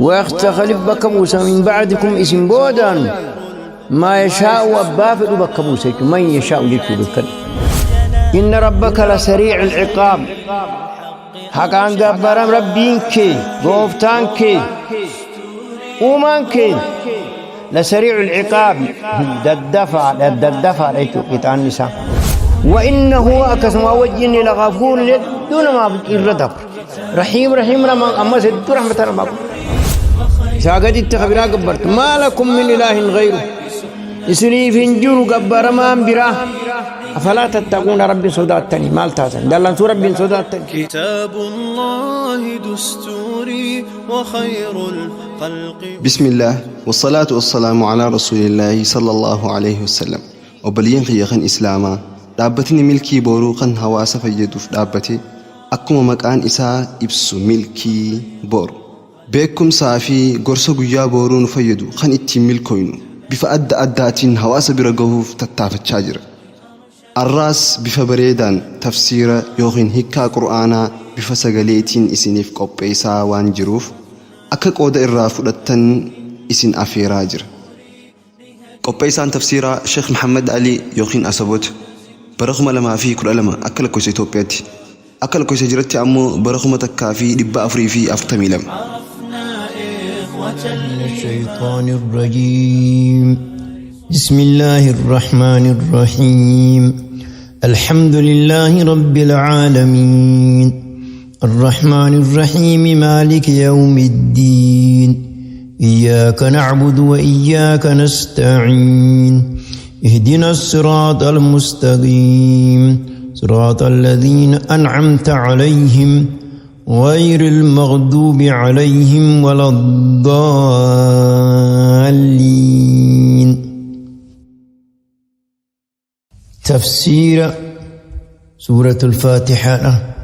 ويستخلف بك موسى من بعدكم اسم بودان ما يشاء وأبا بك موسى من يشاء جيتشو. إن ربك لسريع العقاب. حقان جبرم ربينك غوفتانك ومانك لسريع العقاب. ددفع ددفع قطع النساء. وإنه أكسم وجهني لغفور دون ما الردب رحيم رحيم رحمة أما سد رحمة رحمة ساقد التخبرا قبرت ما لكم من إله غيره إسني فنجر قبر ما برا أفلا تتقون رب صداتني مال تاسن دلن رب صداتني. كتاب الله دستوري وخير الخلق. بسم الله والصلاة والسلام على رسول الله صلى الله عليه وسلم. Obboleeyyan kiyya kan Islaamaa, dhaabbatni Milkii Booruu kan hawaasa fayyaduuf dhaabbate, akkuma maqaan isaa ibsu Milkii Boru beekumsaa fi gorsa guyyaa booruu nu fayyadu kan ittiin milkooynu bifa adda addaatiin hawaasa bira gahuuf tattaafachaa jira. Arraas bifa bareedaan tafsiira yookiin hiikkaa Qur'aanaa bifa sagaleetiin isiniif qopheessaa waan jiruuf, akka qooda irraa fudhattan isin afeeraa jira. Qopheessaan tafsiiraa Sheekh Maxamed Ali yookiin Asaboot, bara 2012 akka lakkoofsa Itoophiyaatti, akka lakkoofsa jiratti ammoo bara 1442. من الشيطان الرجيم. بسم الله الرحمن الرحيم. الحمد لله رب العالمين الرحمن الرحيم مالك يوم الدين إياك نعبد وإياك نستعين اهدنا الصراط المستقيم صراط الذين أنعمت عليهم غير المغضوب عليهم ولا الضالين. تفسير سورة الفاتحة.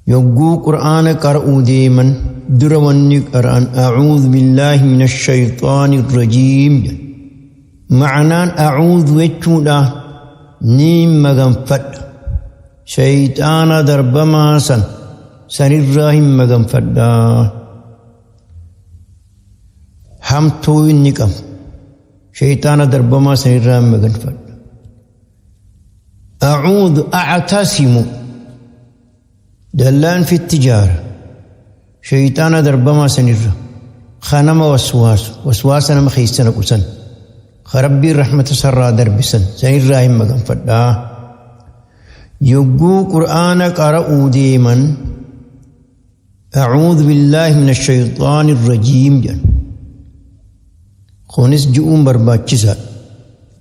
يقو قرآن قرأوا ديما دروني قرآن أعوذ بالله من الشيطان الرجيم. معنى أعوذ وجهنا نيم مغنفد شيطان درب ما سن sanirraa hin maganfadhaa. Hamtuu inni qabu shayxaana darbamaa sanirraa hin maganfadha. أعوذ أعتصم دلان في التجارة شيطان دربما سنرة خنم وسواس وسواس نما خيسنا قسن خربي رحمة سرى دربسن سنرة هم مغنفدا. يقو قرآن قرأوا ديما أعوذ بالله من الشيطان الرجيم جن خونس جؤون برباچسا.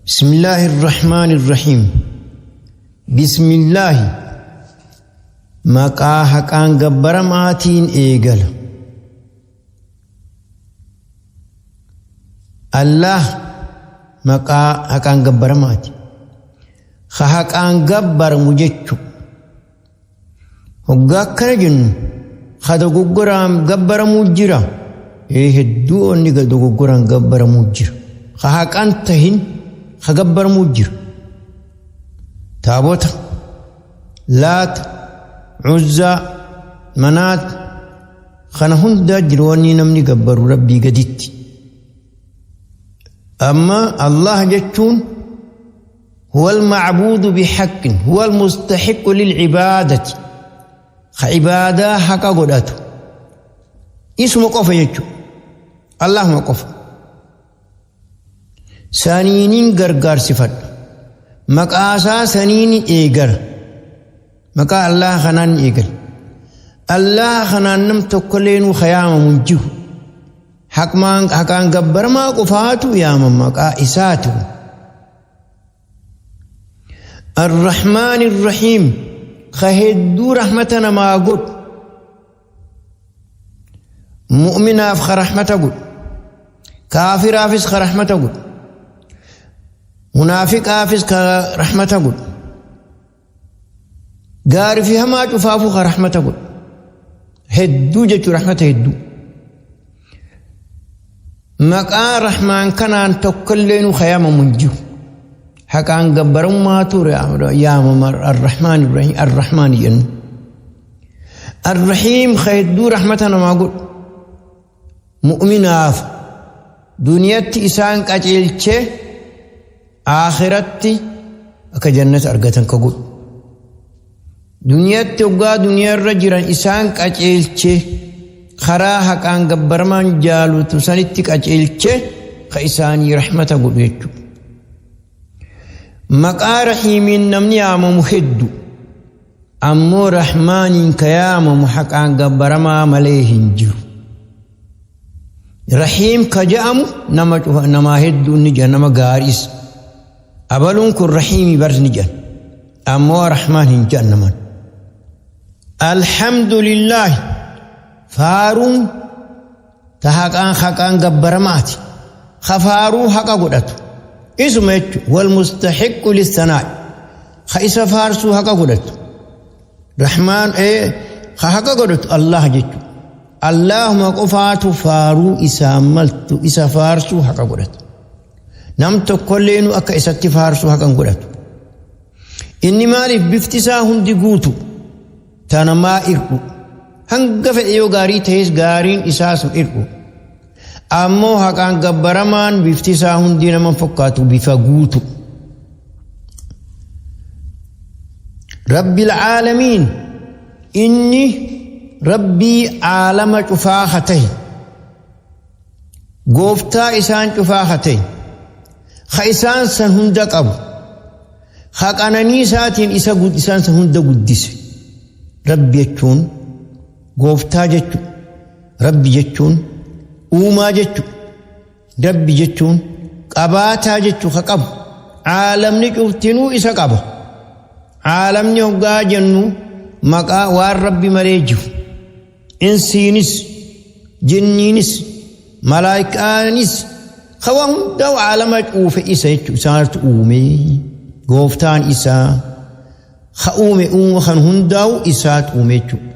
بسم الله الرحمن الرحيم. بسم الله maqaa haqaan gabbaramaatiin eegala. Allah maqaa haqaan gabbaramaati. Ka haqaan gabbaramu jechu hoggaa akkana jennu ka dogoggoraan gabbaramuu jira. Ee, hedduu onni dogoggoraan gabbaramuu jira. Ka haqaan tahin ka gabbaramuu jira. Taabota, Laata, Cuzzaa, Manaat kana hundaa jiru wanni namni gabbaru Rabbii gaditti. Amma Allah jechuun هو المعبود بحق هو المستحق للعبادة عبادة حق قدته اسمه قفا يجو الله ما قفا سانين غرغر صفت مقاسا سنين ايغر مقا الله خنان ايغر الله خنان نم تكلين خيام منجو حقمان حقان غبر ما قفاتو يا مقا اساتو. الرحمن الرحيم خهدو رحمتنا ما قد مؤمنا في رحمة قد كافر في رحمة قد منافق في رحمة قد قار فيها ما تفافو رحمة قد هدو جت رحمة هدو مقا رحمن كان تكلين خيام منجو حقان قبرم ما تور يا ممر الرحمن الرحيم الرحمن ين الرحيم خيدو رحمتنا ما قل. Mu'minaaf duniyatti isaan qajeelchee akhiratti akka jannata argatan ka godhu. Duniyatti hoggaa duniyaarra jiran isaan qajeelchee karaa haqaan gabbaramaan jaalutu sanitti qajeelchee ka isaanii rahmata godhu jechuudha. Maqaa rahiimiin namni yaamamu heddu ammoo rahmaaniin ka yaamamu haqaan gabbaramaa malee hin jiru. Rahiim ka je'amu nama cufa namaa hedduu ni jedha nama gaariis. Abaluun kun rahiimii baris ni jedhan ammoo rahmaan hin jedhan namaan. Alhamdulillah faaruun ta haqaan haqaan gabbaramaati. Ka faaruu haqa godhatu. Isuma jechuun wal mustahiqqu lissanaa. Ka isa faarsuu haqa godhatu. Rahmaan ka haqa godhatu Allah jechuudha. Allahuma qofaatu faaruu isaa maltu isa faarsuu haqa godhatu. Nam tokkolleenu akka isatti faarsuu haqa hin godhatu. Inni maaliif bifti isaa hundi guutu tanamaa irdhu. Hanga fedhe yoo gaarii ta'es gaariin isaa sun irdhu. Ammoo haqaan gabbaramaan bifti isaa hundi nama fakkaatu bifa guutu. Rabbil caalamiin inni rabbii caalama cufaa haa ta'e. Gooftaa isaan cufaa haa ta'e. Ha isaan san hunda qabu. Ha qananii isaatiin isaan san hunda guddise. Rabbi jechuun gooftaa jechuudha. Rabbi jechuun uumaa jechuudha. Rabbi jechuun qabaataa jechuu ka qabu. Caalamni cuftinuu isa qaba. Caalamni hoggaa jennu maqaa waan rabbi malee jiru. Insiinis, jinniinis, malaayikaanis ka waan hundaa caalama cuufe isa jechuudha. Isaantu uume gooftaan isaa ka uume uuma kan hundaa'u isaatu uume jechuudha.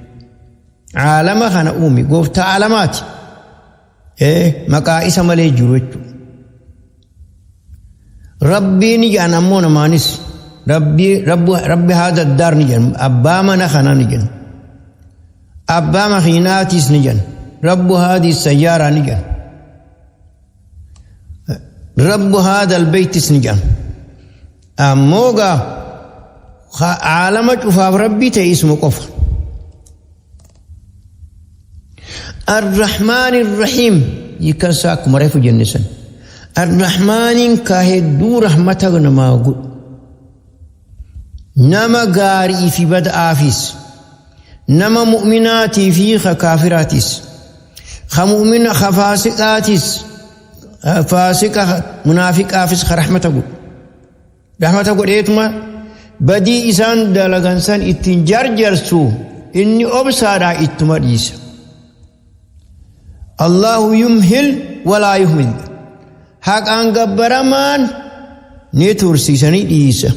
Caalama kana uume gooftaa caalamaati. Maqaa isa malee jiru jechuudha. Rabbiin jedhan ammoo namaanis rabbi haadha daar ni jedhan abbaa mana kanaa ni jedhan abbaa makiinaatis ni jedhan rabbu haadhi sayyaaraa ni jedhan rabbu haadha albaytis ni jedhan ammoo gaa caalama cufaaf rabbii ta'e isuma qofa. الرحمن الرحيم يكن ساك مريف جنسن الرحمن كهدو رحمة نما نما غاري في بدء آفيس نما مؤمناتي في خكافراتيس خمؤمن خفاسقاتيس فاسق منافق آفيس خرحمة قل رحمة قل إيتما بدي إسان دلغنسان إتن جرجرسو إني أبصارا إتما ديس الله يمهل ولا يهمل حق أن قبرمان نتورسي ديسا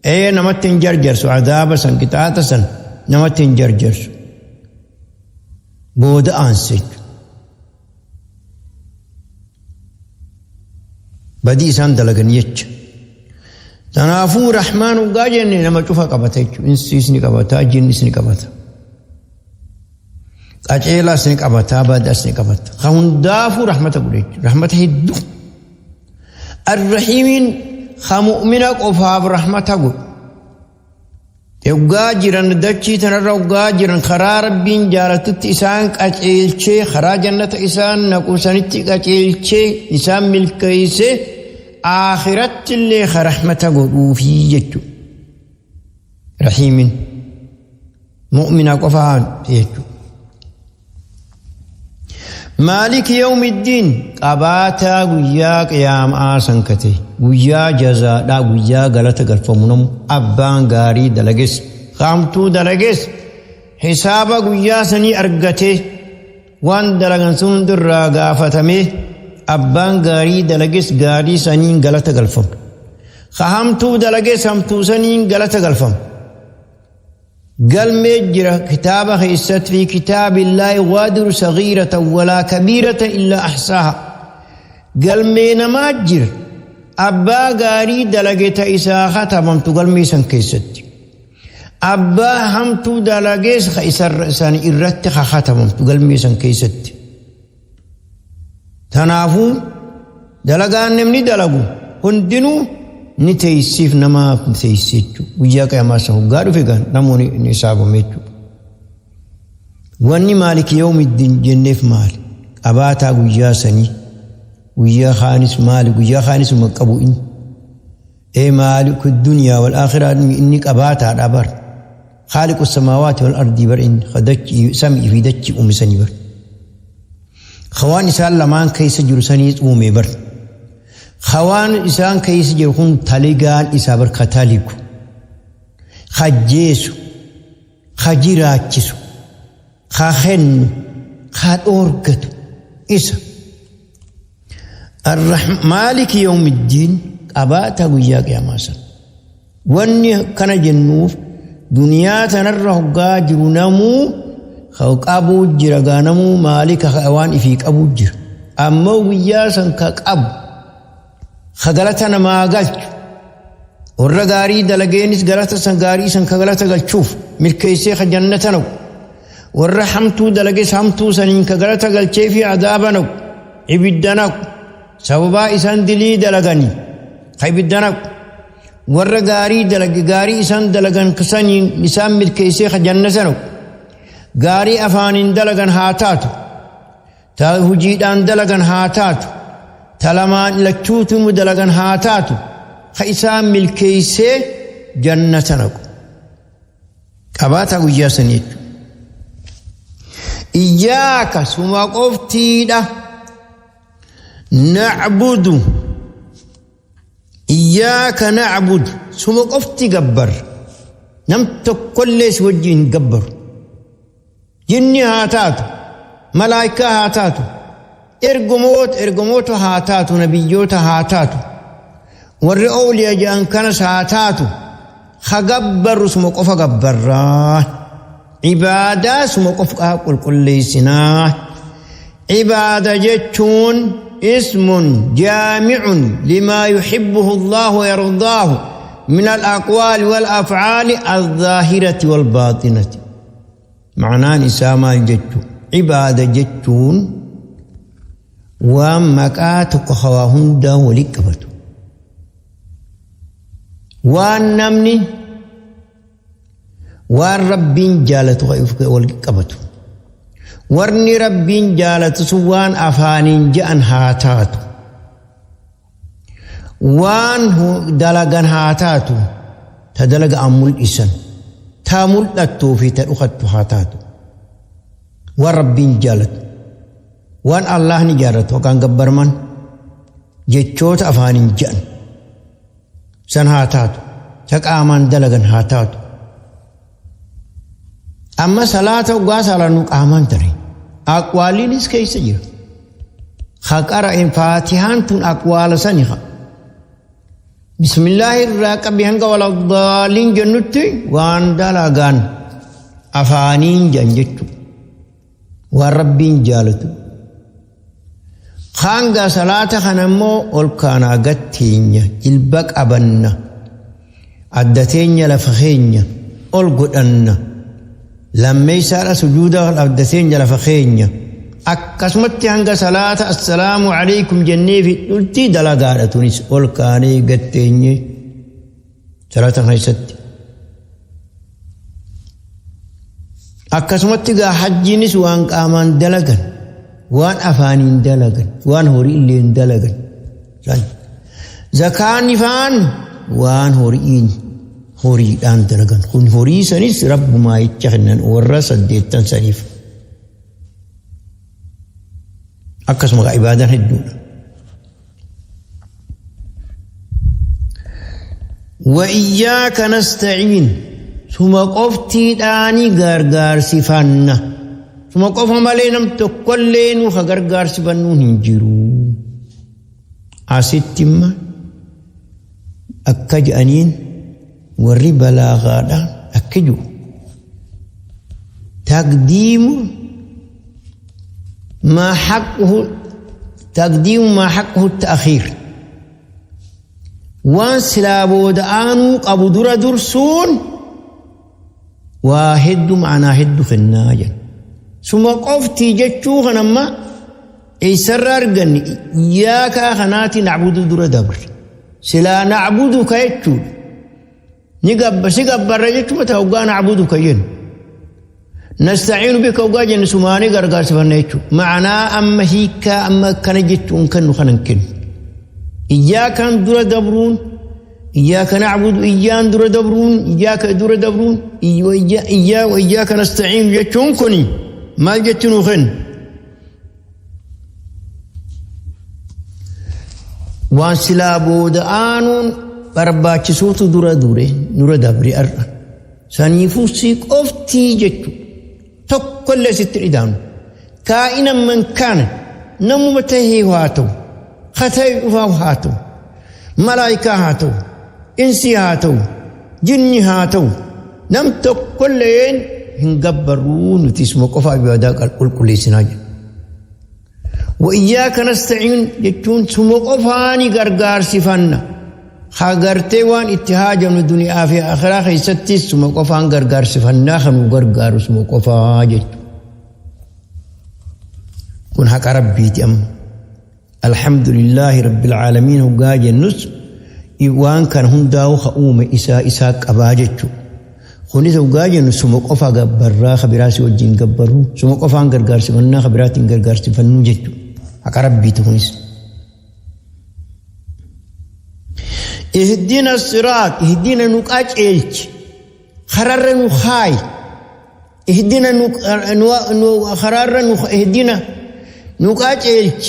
ايه نمتن جرجرسو عذاب سن قطعة سن نمتن جرجرسو بود آنسك بدي إسان دلغن يچ تنافو رحمن وقاجن نما چوفا قبتا يچ انسيس ني قبتا جنس ني قبتا qaceelaas ni qabata badaas ni qabata ka hundaafuu rahmata godhe jechuudha rahmata hedduu arrahiimiin ka mu'mina qofaaf rahmata godhu Yoggaa jiran dachii tanarra yoggaa jiran karaa rabbiin jaalatutti isaan qaceelchee karaa jannata isaan naqu sanitti qaceelchee isaan milkeessee akhiratti illee ka rahmata godhuufii jechuudha. Rahiimiin mu'mina qofaan jechuudha. مالك يوم الدين قباتا غيا قيام آسنكتي غيا جزاء دا غيا غلط غلفمنم أبان غاري دلگس خامتو دلگس حساب غيا سني أرغتي وان دلگن سن در غافتمي أبان غاري دلگس غاري سني غلط غلفم خامتو دلگس همتو سني غلط غلفم قال مجرى كتابه خيست في كتاب الله يغادر صغيرة ولا كبيرة إلا أحصاها. قال مين ماجر أبا غاري دلقيت إساخة تمامتو قال ميسان كيست أبا همتو دلقيس خيسر سان إرت ختممتو قال ميسان كيست. Tanaafuu dalagaan namni dalagu hundinuu ni teeysiif namaaf ni teeysi jechuudha. Guyyaa qiyaamaa san hoggaa dhufe gaan namoonni ni hisaabame jechuudha. Wanni maaliki yawmiddiin jenneef maali? Qabaataa guyyaa sanii. Guyyaa kaanis maali? Guyyaa kaanis uma qabu inni. Ee maaliku duniyaa wal akhiraa inni qabaataadha bar. Khaaliqu samaawaati wal ardii bar inni dachii samii fi dachii uume sanii bar. Khawaan isaan lamaan keessa jiru sanii uume bar. Khawaan isaan keessa jiru kun taligaan isaa bar ka taligu. Kajjeesu. Ka jiraachisu. Ka kennu. Ka dhoorgatu isa. Maaliki yawmiddiin qabaata guyyaa qiyaamaa sana. Wanni kana jennuuf duniyaa tanarra hoggaa jiru namuu qabuu jira gaa namuu maalika waan ifii qabuu jira. Ammoo guyyaa san ka qabu ka galata namaa galchu warra gaarii dalageenis galata san gaarii san ka galata galchuuf milkeessee ka jannata naqu warra hamtuu dalagees hamtuu saniin ka galata galchee fi adaaba naqu ibidda naqu sababaa isaan dilii dalaganii ka ibidda naqu warra gaarii dalage gaarii isaan dalagan saniin isaan milkeessee ka jannata naqu gaarii afaaniin dalagan haa taatu ta hujiidhaan dalagan haa taatu ta lamaan lachuutumu dalagan haa taatu ka isaan milkeessee jannata naqu qabaataa guyyaa sanii jechuudha. Iyyaaka suma qoftiidha nacbudu iyyaaka nacbudu suma qofti gabbar nam tokkollee si wajjin hin gabbaru jinni haa taatu malaayikaa haa taatu ergamoota haa taatu nabiyyoota haa taatu warri awliya jedhan kanas haa taatu ha gabbarru suma qofa gabbarraa ibaadaa suma qofa qulqulleessinaa ibaada jechuun ismun jaamicun limaa yuhibbuhu allahu wayardaahu min alaqwaali walafcaali alzaahirati walbaaxinati. Ma'anaan isaa maal jechu? Ibaada jechuun waan maqaa tokko hawaa hundaa walitti qabatu. Waan namni waan rabbiin jaalatu walitti qabatu. Warni rabbiin jaalatu sun waan afaaniin je'an haa taatu. Waan dalagan haa taatu. Ta dalaga an mul'isan. Ta mul'attuu fi ta dhukattu haa taatu. Waan rabbiin jaalatu. Waan Allah ni jaalatu haqaan gabbarman jechoota afaaniin je'an. San haa taatu. Ta qaamaan dalagan haa taatu. Amma salaata hoggaa salaannu qaamaan tare. Aqwaaliinis keessa jira. Ha qara'een faatihaan tun aqwaala sani ha. Bismillaahi irraa qabi hanga waladdaaliin jennutti waan dalagaan afaaniin jedhan jechuudha. Waan rabbiin jaalatu. Hanga salaata kana immoo ol kaanaa gatteenya jilba qabanna. Adda teenya lafa keenya ol godhanna. Lammeessaadha sujuuda adda teenya lafa keenya. Akkasumatti hanga salaata assalaamu alaikum jennee fi dhulti dalagaadha tunis ol kaanee gatteenye salaata keessatti. Akkasumatti gaa hajjiinis waan qaamaan dalagan, waan afaaniin dalagan, waan horii illeen dalagan. Zakaan ifaan waan horiin horiidhaan dalagan. Kun horii sanis rabbumaa jecha kennan warra 8 saniif. Akkasuma gaa ibaadaan hedduudha. Wa iyyaaka nasta'iin suma qoftiidhaanii gargaarsifanna. Suma qofa malee nam tokkollee nu ka gargaarsifannu hin jiru. Asitti imma akka jedhaniin warri balaagaadha akka jiru. Taqdiimu ما حقه تقديم ما حقه التأخير وان سلا بود آنو قبو در درسون واحد معنا هد في الناجل ثم قفتي جتشو غنما Eessarraa arganne iyyaaka kanaati nacbudu dura dabre. Silaa nacbuduka jechuudha. Ni gabba si gabbarra jechuudha ta'u hoggaa nacbuduka jennu. Nastaciinu bika hoggaa jennu sumaanii gargaarsifanna jechuudha. Ma'anaa amma hiikaa amma akkana jechuun kennu kana hin kennu. Iyyaakaan dura dabruun iyyaaka nacbudu iyyaan dura dabruun iyyaaka dura dabruun iyyaaka nastaciinu jechuun kuni maal jechi nuu kennu? Waan silaa booda aanuun barbaachisuutu dura dure dura dabre har'a. Saniifuu si qoftii jechuudha. Tokkollee sitti dhidaanu. Kaa'ina man kaana namuma tahee haa ta'u. Kata'e dhufaa haa ta'u. Malaayikaa haa ta'u. Insii haa ta'u. Jinni haa ta'u. Nam tokkolleen hin gabbarruu nuti isuma qofaa ibaadaa qulqulleessinaa jedhu. وإياك نستعين jechuun suma qofaani gargaarsifanna. Hagartee waan itti haajamnu duniyaa fi akhiraa keessattis suma qofaan gargaarsifannaa kan nu gargaaru suma qofaa jechuudha. Kun haqa rabbiiti amma. Alhamdulillahi rabbil aalamiin hoggaa jennus waan kana hundaa'u ka uume isaa isaa qabaa jechuudha. Kunis hoggaa jennu suma qofa gabbarraa ka biraa si wajjin gabbarru suma qofaan gargaarsifannaa ka biraatiin gargaarsifannuu jechuudha. Haqa rabbiiti kunis. اهدنا الصراط اهدنا نقاچلچ خرر نخاي اهدنا خرر اهدنا نقاچلچ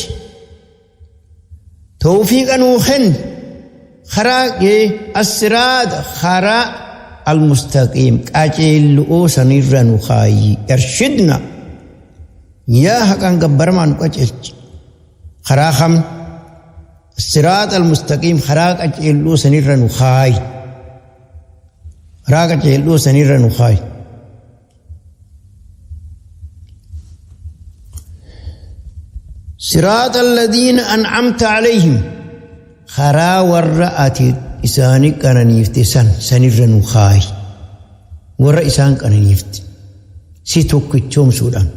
توفيق نوخن خرا الصراط خرا المستقيم قاچل سنير نخاي ارشدنا يا حقان گبر ما نقاچلچ خرا خم الصراط المستقيم خراق أجلو سنير نخاي خراق أجلو سنير نخاي صراط الذين أنعمت عليهم خرا ورأت إساني كان سن سنير نخاي ور إسان كان نيفت سيتوكتشوم سودان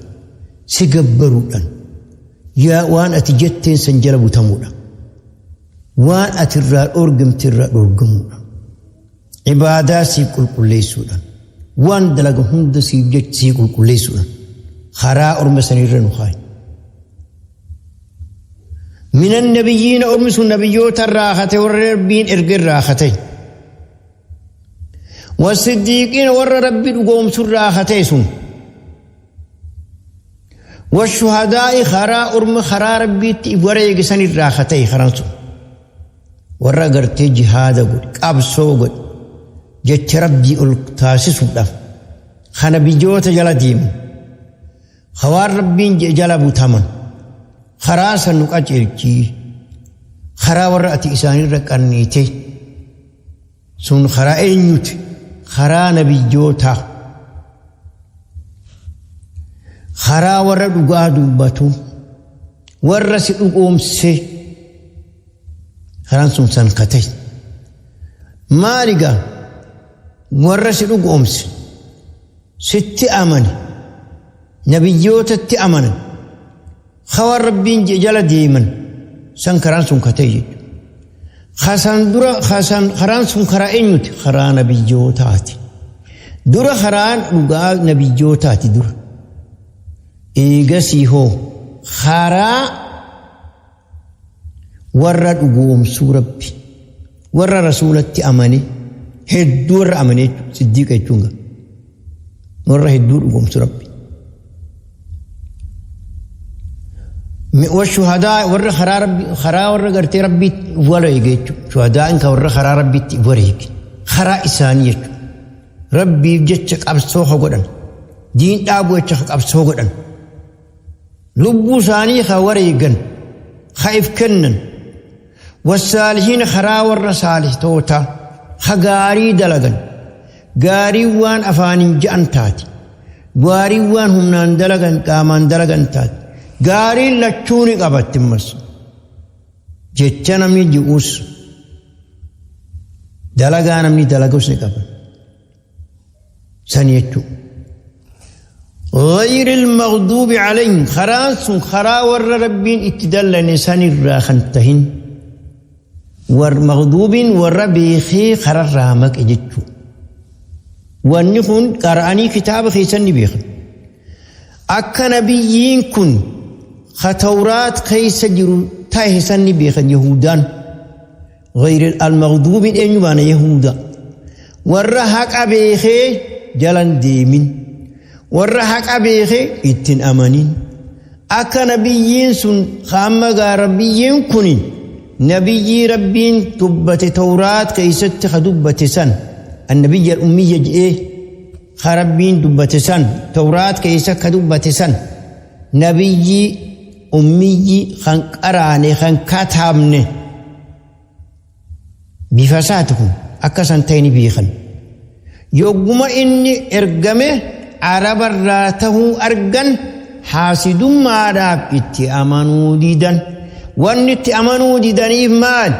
سيجبرودان يا وان أتجتين سنجلبو تمودا waan ati irraa dhoorgamte irraa dhoorgamuudha. Ibaadaa siif qulqulleessuudhaan waan dalaga hunda siif jecha siif qulqulleessuudhaan karaa orma sanirra nu kaayi. من النبيين أرمس النبيوت الراحة والربين إرق الراحة والصديقين ور ربي قوم سراحة سن والشهداء خرا أرم خرا ربي وريق سن الراحة خرانسو warra gartee jihaada godhe qabsoo godhe jecha rabbii ol taasisuudhaaf kana biyyoota jala deeman hawaan rabbiin jala butaman karaa san nu qajeelchii karaa warra ati isaanirra qanniite sun karaa eenyuti karaa nabiyyootaa karaa warra dhugaa dubbatu warra si dhugoomse karaan sun san kate maaligaa warra si dhugoomse sitti amane nabiyyootatti amanan hawaan rabbiin jala deeman san karaan sun kate jechuudha. Kasan dura kasan karaan sun karaa eenyuti karaa nabiyyootaati. Dura karaan dhugaa nabiyyootaati dura. Eegasii hoo karaa warra dhugoomsuu rabbi warra rasuulatti amane hedduu warra amane jechuudha siddiiqa jechuun warra hedduu dhugoomsuu rabbi. والشهداء ور خرا ربي خرا ور قرتي ربي وريق شهداء إنك ور خرا ربي وريق خرا إسانية ربي جتك أبسوخ قدن دين أبو جتك أبسوخ قدن لبو ثاني خوريقن خايف كنن والصالحين خرا ور صالح توتا خغاري دلغن غاري وان أفانين جأن تاتي غاري وان همنان دلغن قامان دلغن تاتي gaariin lachuu ni qabatti ammas jecha namni ji'us dalagaa namni dalagus ni qaba san jechuudha. غير المغضوب عليهم خران سن خرا ور ربين اتدلن سن الراخنتهن ور مغضوب ور بيخي خرا رامك اجتشو wanni kun qara'anii kitaaba keessan ni beekan. Akka nabiyyiin kun ka tawraat keessa jiru tahe san ni beekan Yahudaan. غير المغضوب eenyu baana Yahuda. Warra haqa beekee jalan deemin. Warra haqa beekee ittiin amanin. Akka nabiyyiin sun amma gaa rabiyyiin kun nabiyyii rabbiin dubbate tawraat keessatti ka dubbate san. النبي الأمي جئ خربين دبتسن توراة كيسا كدبتسن نبي أمي خن قراني خن كتابني بفساتكم أكسن تيني بيخن يوم إني إرقمه عرب الراته أرقن حاسد ما راب اتي أمنوا ديدا وان اتي أمنوا ديدا إيمان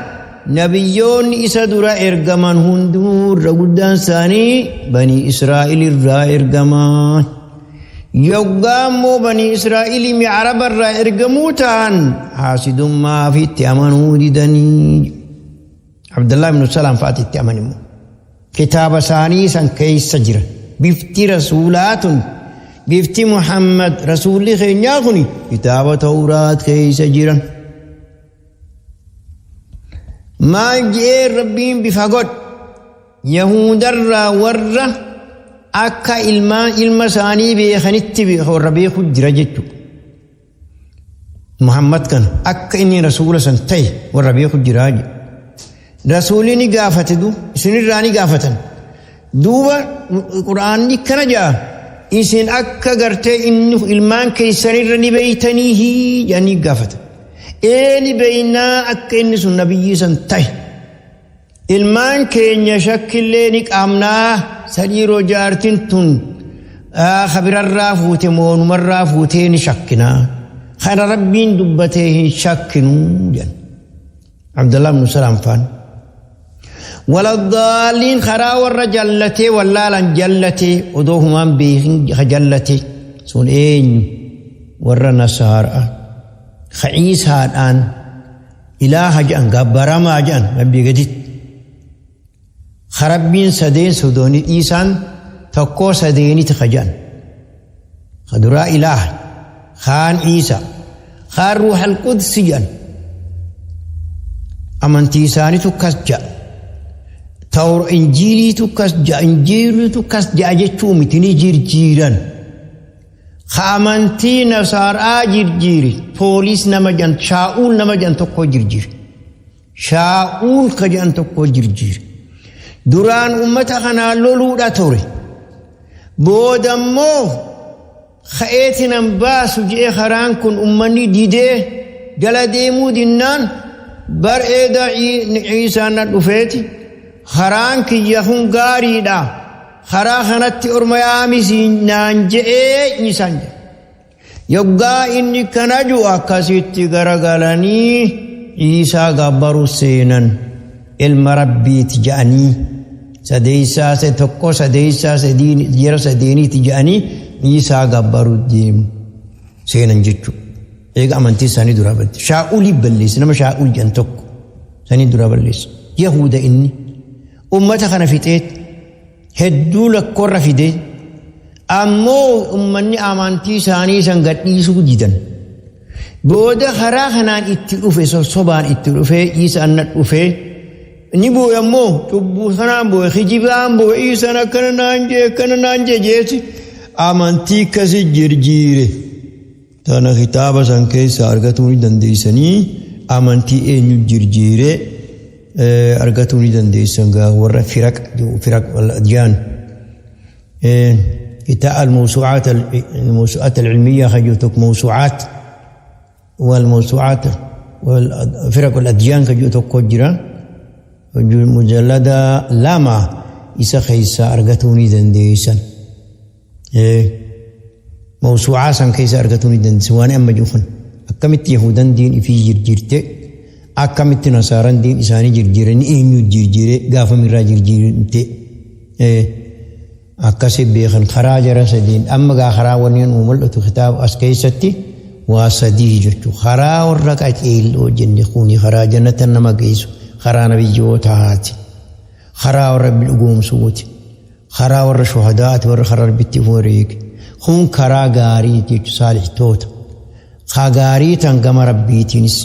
Nabiyyoonni isa dura ergaman hundinuu irra guddaan isaanii banii Israa'el irraa ergaman. Yoggaa immoo banii Israa'el Araba irraa ergamuu ta'an haasidummaa fi itti amanuu didanii. Abdullah ibn Salaam fa'aati itti aman immoo. Kitaaba isaanii san keessa jira. Bifti rasuulaa tun bifti Muhammad rasuulli keenyaa kun kitaaba Tawraat keessa jiran. Maal je'ee rabbiin bifa godhe Yahudarraa warra akka ilmaan ilma isaanii beekanitti warra beeku jira jechuudha. Muhammad kana akka inni rasuula san ta'e warra beeku jira jedhe. Rasuulli ni gaafate du isinirraa ni gaafatan. Duuba quraanni kana ja'a isin akka gartee inni ilmaan keessanirra ni beeytanii jedhanii gaafatan. Eeni beeynaa akka inni sun nabiyyii san ta'e. Ilmaan keenya shakkillee ni qaamnaa sadiiroo jaartin tun kabirarraa fuute moonumarraa fuutee ni shakkinaa. Kana rabbiin dubbatee hin shakkinuu jedhan. Abdullah ibn Salaam faan. Waladdaaliin karaa warra jallatee wallaalan jallatee odoo humaan beekin jallatee sun eenyu warra nasaaraa. Ka Iisaadhaan ilaaha jedhan gabbaramaa jedhan rabbii gaditti. Ka rabbiin sadeen sodooni dhiisaan tokkoo sadeenitti ka jedhan. Ka duraa ilaaha kaan Iisa kaan ruuxal qudsi jedhan. Amantii isaaniitu kas jedha. Tawra injiiliitu kas jedha injiiliitu kas jedha jechuu miti ni jirjiiran. Ka amantii nasaaraa jirjiiri poolis nama jedhan shaa'uul nama jedhan tokko jirjiiri. Shaa'uul ka jedhan tokko jirjiiri. Duraan ummata kanaa loluudha ture. Booda immoo ka'eeti nan baasu je'ee karaan kun ummanni didee jala deemuu dinnaan bar eeda Iisaan na dhufeeti. Karaan kiyya kun gaariidha. Karaa kanatti orma yaamisi naan je'ee Iisaan jedhe. Yoggaa inni kana jiru akkasitti garagalanii Iisaa gabbaru seenan ilma rabbiiti je'anii sadeessaa tokko sadeessaa jara sadeeniiti je'anii Iisaa gabbaru deemu seenan jechuudha. Eega amantii isaanii duraa balleesse. Shaa'ulii balleesse nama Shaa'ul jedhan tokko sanii duraa balleesse. Yahuda inni ummata kana fixee hedduu lakkoorra fidee ammoo ummanni amantii isaanii san gadhiisuu didan. Booda karaa kanaan itti dhufe sossobaan itti dhufee Iisaan na dhufee ni booya ammoo cubbuu sanaan booya kijibaan booya Iisaan akkana naan jee akkana naan jee jeesi amantii akkasii jirjiire. Tana kitaaba san keessa argatuu ni dandeessanii amantii eenyu jirjiire argatuu ni dandeessan gaa warra firaq firaq wal-adyaan. كتاب الموسوعات الموسوعات العلمية خجوتك موسوعات والموسوعات والفرق الأديان خجوتك كجرا مجلدة لما إسا خيسا أرغتوني دنديسا موسوعة سان كيسا أرغتوني دنديسا وانا أما جوخن أكمت يهودان دين في جرجرت أكمت نصاران دين إساني جرجرني إنيو جرجري غافة من را جرجرت Akkasi beekan karaa jara sadiin. Amma gaa karaa wanni nuu mul'atu kitaaba as keessatti waa sadii jechuudha. Karaa warra qaceelloo jenne kuni karaa jannata nama geessu karaa nabiyyootaati. Karaa warra rabbi dhugoomsuuti. Karaa warra shuhadaati warra karaa rabbitti wareege. Kun karaa gaariiti jechuudha saalihtoota. Ka gaarii tan gama rabbiitiinis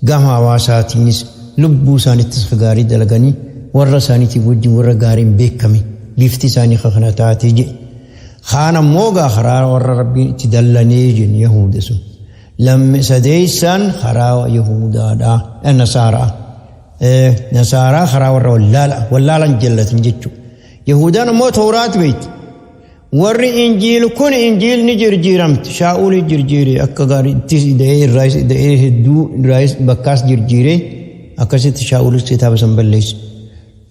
gama hawaasaatiinis lubbuu isaaniittis ka gaarii dalaganii warra isaaniitiif wajjin warra gaariin beekame bifti isaanii ka kana taatee jedhe. Kaan ammoo gaa karaa warra rabbiin itti dallanee jennu Yahuda sun. Lamme sadeessaan karaa Yahudaadha Nasaaraa. Nasaaraa karaa warra wallaala wallaalan jallatan jechuudha. Yahudaan ammoo Tawraat beekti. Warri Injiil kun Injiilni jirjiiramti. Shaa'uuli jirjiire akka gaariittis ida'ee irraayis ida'ee hedduu irraayis bakkaas jirjiire akkasitti Shaa'uulis kitaaba san balleesse.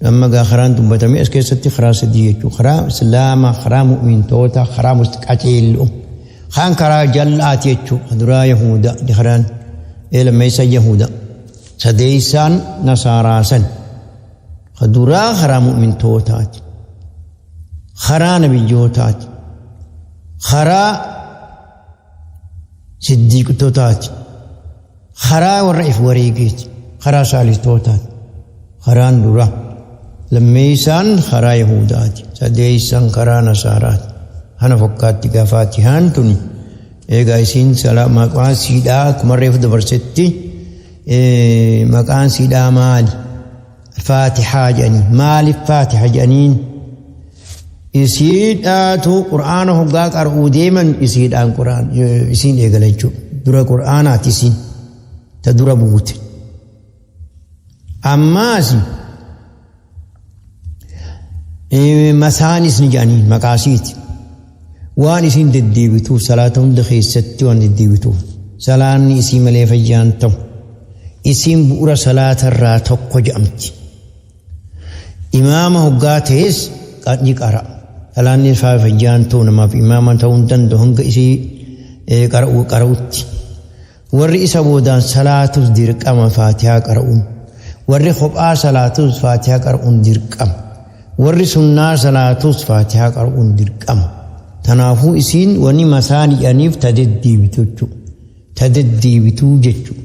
Amma gaa karaan dubbatamee as keessatti karaa sadii jechuudha. Karaa Islaamaa, karaa mu'mintoota, karaa qaceelloo. Kaan karaa jal'aati jechuudha. Duraa Yahuda karaan lammeessa Yahuda. Sadeessaan Nasaaraa san. Duraa karaa mu'mintootaati. Karaa nabiyyootaati. Karaa siddiiqtotaati. Karaa warra if wareegeeti. Karaa saalihtootaati. Karaan dura. Lammeessaan karaa Yahudaati. Sadeessaan karaa Nasaaraati. Kana fakkaatti gaa Faatihaan tuni. Egaa isiin maqaan siidhaa akkuma reefu dabarsetti maqaan siidhaa maali? Faatihaa jedhanii. Maaliif Faatiha jedhaniin? Isiidhaatu Qur'aana hoggaa qar'uu deeman isiidhaan Qur'aan isiin eegala jechuudha. Dura Qur'aanaati isiin ta dura buute. Ammaas masaanis ni jedhanii maqaasiiti. Waan isiin deddeebituuf salaata hunda keessatti waan deddeebituuf salaanni isii malee fayyaan ta'u. Isiin bu'uura salaatarraa tokko jedhamti. Imaama hoggaa ta'es ni qara'a. Salaanni fayyaan ta'u namaaf imaama ta'uu hin danda'u hanga isii qara'utti. Warri isa boodaan salaatus dirqama Faatihaa qara'uun. Warri kophaa salaatus Faatihaa qara'uun dirqama. Warri sunnaa salaatus Faatihaa qara'uun dirqama. Kanaafuu isiin wani masaani'aniif ta deddeebitu jechuudha. Ta deddeebituu jechuudha.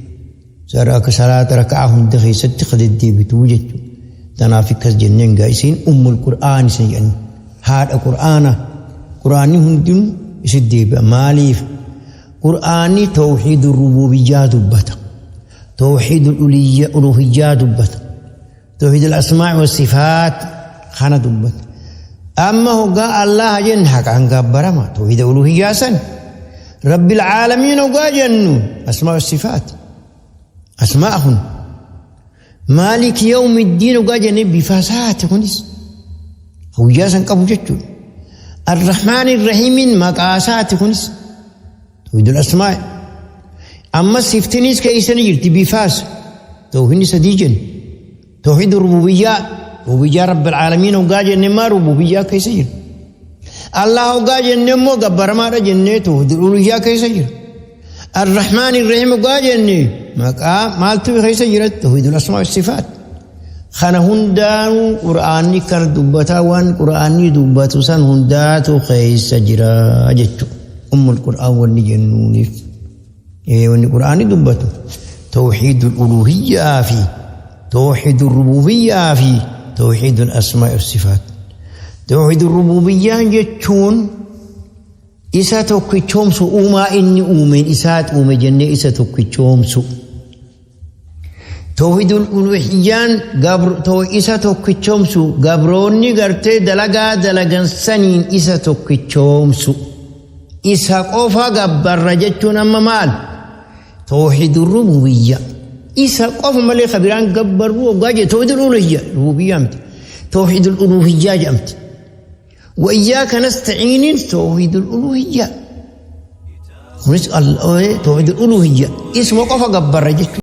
Salaata raka'aa hunda keessatti ka deddeebituu jechuudha. Kanaaf akkas jenneen gaa isiin ummul Qur'aan isa jedhani. Haadha Qur'aana. Qur'aanni hundinuu isit deebi'a. Maaliif? Qur'aanni tawhiidu rububiyyaa dubbata. Tawhiidu uluhiyyaa dubbata. Tawhiidul asmaa'i wa sifaat kana dubbata. Amma hoggaa Allah jennu haqaan gabbarama. Tawhiida uluhiyyaa san. Rabbil caalamiin hoggaa jennu asmaa wa sifaat. Asmaa kun. Maaliki yawmi ddiin hoggaa jennee bifa isaati kunis. Guyyaa san qabu jechuudha. Arrahmaan irrahiimiin maqaa isaati kunis. Tawhiidul asmaa. Amma siftiniis keessa ni jirti bifaas. Tawhiidni sadii jenna. Tawhiidu rububiyyaa. Rububiyyaa rabbil caalamiin hoggaa jenne maa rububiyyaa keessa jira. Allah hoggaa jenne immoo gabbaramaadha jennee tawhiidul uluhiyyaa keessa jira. Arrahmaan irrahiim hoggaa jenne maqaa maaltu keessa jira tawhiidul asmaa sifaat. Kana hundaanuu Qur'aanni kana dubbataa waan Qur'aanni dubbatu san hundaatu keessa jira jechuudha. Ummul Qur'aan wanni jennuuniif. Wanni Qur'aanni dubbatu tawhiidul uluhiyyaa fi tawhiidul rububiyyaa fi tawhiidul asmaa'i sifaat. Tawhiidul rububiyyaan jechuun isa tokkichoomsu uumaa inni uumeen isaat uume jennee isa tokkichoomsu. Tawhiidul uluhiyyaan isa tokkichoomsu gabroonni gartee dalagaa dalagan saniin isa tokkichoomsu. Isa qofa gabbarra jechuun amma maal? Tawhiidul rububiyya. Isa qofa malee ka biraan gabbarru hoggaa jedhe tawhiidul uluhiyya rububiyyaa miti. Tawhiidul uluhiyyaa jedhamti. Wa iyyaaka nasta'iiniin tawhiidul uluhiyya. Kunis tawhiidul uluhiyya. Isuma qofa gabbarra jechuudha.